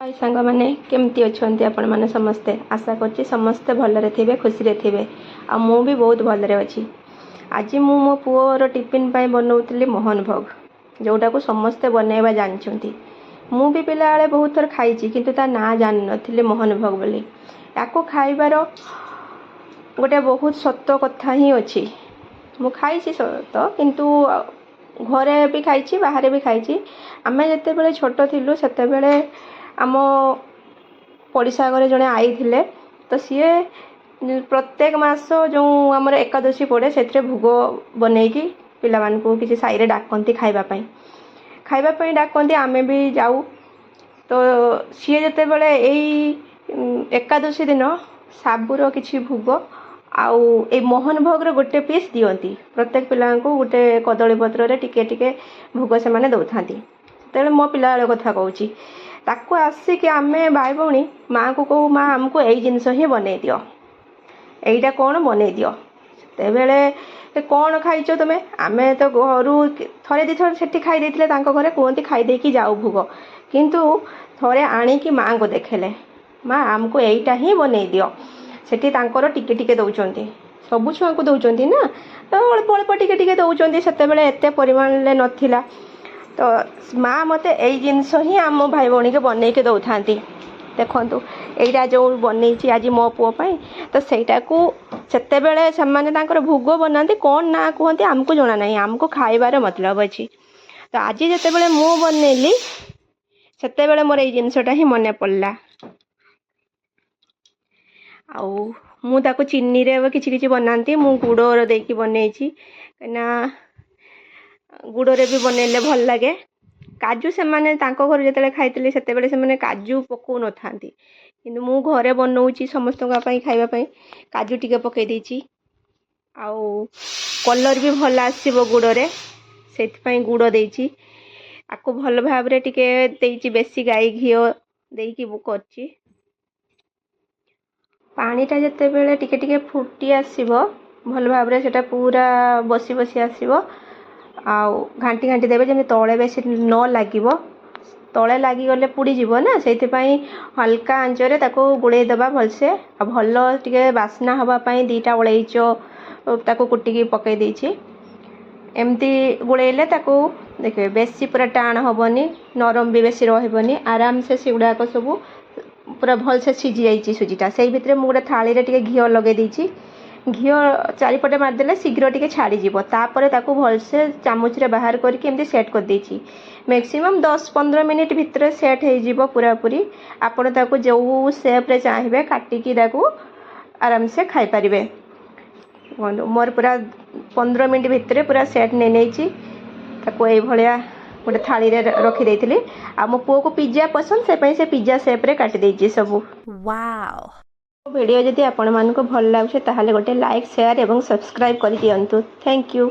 High ସାଙ୍ଗମାନେ, କେମିତି ଅଛନ୍ତି ଆପଣମାନେ ସମସ୍ତେ? ଆଶା କରୁଛି ସମସ୍ତେ ଭଲରେ ଥିବେ, ଖୁସିରେ ଥିବେ ଆଉ ମୁଁ ବି ବହୁତ ଭଲରେ ଅଛି। ଆଜି ମୁଁ ମୋ ପୁଅର ଟିଫିନ୍ ପାଇଁ ବନଉଥିଲି ମୋହନ ଭୋଗ, ଯେଉଁଟାକୁ ସମସ୍ତେ ବନେଇବା ଜାଣିଛନ୍ତି। ମୁଁ ବି ପିଲାବେଳେ ବହୁତ ଥର ଖାଇଛି, କିନ୍ତୁ ତା ନାଁ ଜାଣିନଥିଲି ମୋହନ ଭୋଗ ବୋଲି। ୟାକୁ ଖାଇବାର ଗୋଟେ ବହୁତ ସତ କଥା ହିଁ ଅଛି। ମୁଁ ଖାଇଛି ସତ, କିନ୍ତୁ ଘରେ ବି ଖାଇଛି, ବାହାରେ ବି ଖାଇଛି। ଆମେ ଯେତେବେଳେ ଛୋଟ ଥିଲୁ, ସେତେବେଳେ ଆମ ପଡ଼ିଶା ଘରେ ଜଣେ ଆଈ ଥିଲେ। ତ ସିଏ ପ୍ରତ୍ୟେକ ମାସ ଯେଉଁ ଆମର ଏକାଦଶୀ ପଡ଼େ, ସେଥିରେ ଭୋଗ ବନେଇକି ପିଲାମାନଙ୍କୁ କିଛି ସାହିରେ ଡାକନ୍ତି ଖାଇବା ପାଇଁ। ଖାଇବା ପାଇଁ ଡାକନ୍ତି, ଆମେ ବି ଯାଉ। ତ ସିଏ ଯେତେବେଳେ ଏଇ ଏକାଦଶୀ ଦିନ ସାବୁର କିଛି ଭୋଗ ଆଉ ଏଇ ମୋହନ ଭୋଗର ଗୋଟେ ପିସ୍ ଦିଅନ୍ତି ପ୍ରତ୍ୟେକ ପିଲାଙ୍କୁ, ଗୋଟେ କଦଳୀ ପତ୍ରରେ ଟିକେ ଟିକେ ଭୋଗ ସେମାନେ ଦେଉଥାନ୍ତି। ସେତେବେଳେ ମୋ ପିଲାବେଳ କଥା କହୁଛି। ତାକୁ ଆସିକି ଆମେ ଭାଇ ଭଉଣୀ ମାଆକୁ କହୁ, "ମା, ଆମକୁ ଏଇ ଜିନିଷ ହିଁ ବନେଇ ଦିଅ, ଏଇଟା କ'ଣ ବନେଇ ଦିଅ।" ସେତେବେଳେ କ'ଣ ଖାଇଛ ତୁମେ? ଆମେ ତ ଘରୁ ଥରେ ଦୁଇଥର ସେଠି ଖାଇ ଦେଇଥିଲେ। ତାଙ୍କ ଘରେ କୁହନ୍ତି, ଖାଇ ଦେଇକି ଯାଉ ଭୋଗ। କିନ୍ତୁ ଥରେ ଆଣିକି ମାଆଙ୍କୁ ଦେଖେଇଲେ, "ମା, ଆମକୁ ଏଇଟା ହିଁ ବନେଇ ଦିଅ।" ସେଠି ତାଙ୍କର ଟିକେ ଟିକେ ଦେଉଛନ୍ତି, ସବୁ ଛୁଆଙ୍କୁ ଦେଉଛନ୍ତି ନା, ତ ଅଳ୍ପ ଅଳ୍ପ ଟିକେ ଟିକେ ଦେଉଛନ୍ତି। ସେତେବେଳେ ଏତେ ପରିମାଣରେ ନଥିଲା। ତ ମା ମୋତେ ଏଇ ଜିନିଷ ହିଁ ଆମ ଭାଇ ଭଉଣୀକି ବନେଇକି ଦେଉଥାନ୍ତି। ଦେଖନ୍ତୁ, ଏଇଟା ଯେଉଁ ବନେଇଛି ଆଜି ମୋ ପୁଅ ପାଇଁ, ତ ସେଇଟାକୁ ସେତେବେଳେ ସେମାନେ ତାଙ୍କର ଭୋଗ ବନାନ୍ତି, କ'ଣ ନାଁ କୁହନ୍ତି ଆମକୁ ଜଣା ନାହିଁ। ଆମକୁ ଖାଇବାର ମତଲବ ଅଛି। ତ ଆଜି ଯେତେବେଳେ ମୁଁ ବନେଇଲି, ସେତେବେଳେ ମୋର ଏଇ ଜିନିଷଟା ହିଁ ମନେ ପଡ଼ିଲା। ଆଉ ମୁଁ ତାକୁ ଚିନିରେ କିଛି କିଛି ବନାନ୍ତି, ମୁଁ ଗୁଡ଼ ଦେଇକି ବନେଇଛି, କାହିଁକିନା ଗୁଡ଼ରେ ବି ବନେଇଲେ ଭଲ ଲାଗେ। କାଜୁ ସେମାନେ ତାଙ୍କ ଘରୁ ଯେତେବେଳେ ଖାଇଥିଲି, ସେତେବେଳେ ସେମାନେ କାଜୁ ପକାଉନଥାନ୍ତି। କିନ୍ତୁ ମୁଁ ଘରେ ବନଉଛି ସମସ୍ତଙ୍କ ପାଇଁ ଖାଇବା ପାଇଁ, କାଜୁ ଟିକେ ପକାଇ ଦେଇଛି। ଆଉ କଲର୍ ବି ଭଲ ଆସିବ ଗୁଡ଼ରେ, ସେଇଥିପାଇଁ ଗୁଡ଼ ଦେଇଛି। ଆକୁ ଭଲ ଭାବରେ ଟିକେ ଦେଇଛି, ବେଶୀ ଗାଈ ଘିଅ ଦେଇକି ମୁଁ କରିଛି। ପାଣିଟା ଯେତେବେଳେ ଟିକେ ଟିକେ ଫୁଟି ଆସିବ ଭଲ ଭାବରେ, ସେଇଟା ପୁରା ବସି ବସି ଆସିବ। ଆଉ ଘାଣ୍ଟି ଘାଣ୍ଟି ଦେବେ, ଯେମିତି ତଳେ ବେଶୀ ନ ଲାଗିବ। ତଳେ ଲାଗିଗଲେ ପୋଡ଼ିଯିବ ନା, ସେଇଥିପାଇଁ ହାଲକା ଆଞ୍ଚରେ ତାକୁ ଗୋଳେଇ ଦେବା ଭଲସେ। ଆଉ ଭଲ ଟିକେ ବାସ୍ନା ହେବା ପାଇଁ ଦୁଇଟା ଅଳେଇଚ ତାକୁ କୁଟିକି ପକାଇ ଦେଇଛି। ଏମିତି ଗୋଳେଇଲେ ତାକୁ ଦେଖିବେ, ବେଶୀ ପୁରା ଟାଣ ହେବନି, ନରମ ବି ବେଶୀ ରହିବନି। ଆରାମସେ ସେଗୁଡ଼ାକ ସବୁ ପୁରା ଭଲସେ ସିଝି ଯାଇଛି ସୁଜିଟା। ସେଇ ଭିତରେ ମୁଁ ଗୋଟେ ଥାଳିରେ ଟିକେ ଘିଅ ଲଗେଇ ଦେଇଛି। ଘିଅ ଚାରିପଟେ ମାରିଦେଲେ ଶୀଘ୍ର ଟିକେ ଛାଡ଼ିଯିବ। ତାପରେ ତାକୁ ଭଲସେ ଚାମଚରେ ବାହାର କରିକି ଏମିତି ସେଟ୍ କରିଦେଇଛି। ମ୍ୟାକ୍ସିମମ୍ 10-15 ମିନିଟ୍ ଭିତରେ ସେଟ୍ ହେଇଯିବ ପୁରାପୁରି। ଆପଣ ତାକୁ ଯେଉଁ ସେପ୍ରେ ଚାହିଁବେ, କାଟିକି ତାକୁ ଆରାମସେ ଖାଇପାରିବେ। କୁହନ୍ତୁ, ମୋର ପୁରା 15 ମିନିଟ୍ ଭିତରେ ପୁରା ସେଟ୍ ନେଇନେଇଛି। ତାକୁ ଏଇଭଳିଆ ଗୋଟେ ଥାଳିରେ ରଖିଦେଇଥିଲି। ଆଉ ମୋ ପୁଅକୁ ପିଜା ପସନ୍ଦ, ସେ ପାଇଁ ସେ ପିଜା ସେପ୍ରେ କାଟି ଦେଇଛି ସବୁ। ଭିଡ଼ିଓ ଯଦି ଆପଣମାନଙ୍କୁ ଭଲ ଲାଗୁଛି, ତାହେଲେ ଗୋଟେ ଲାଇକ୍, ସେୟାର ଏବଂ ସବସ୍କ୍ରାଇବ୍ କରିଦିଅନ୍ତୁ। Thank you.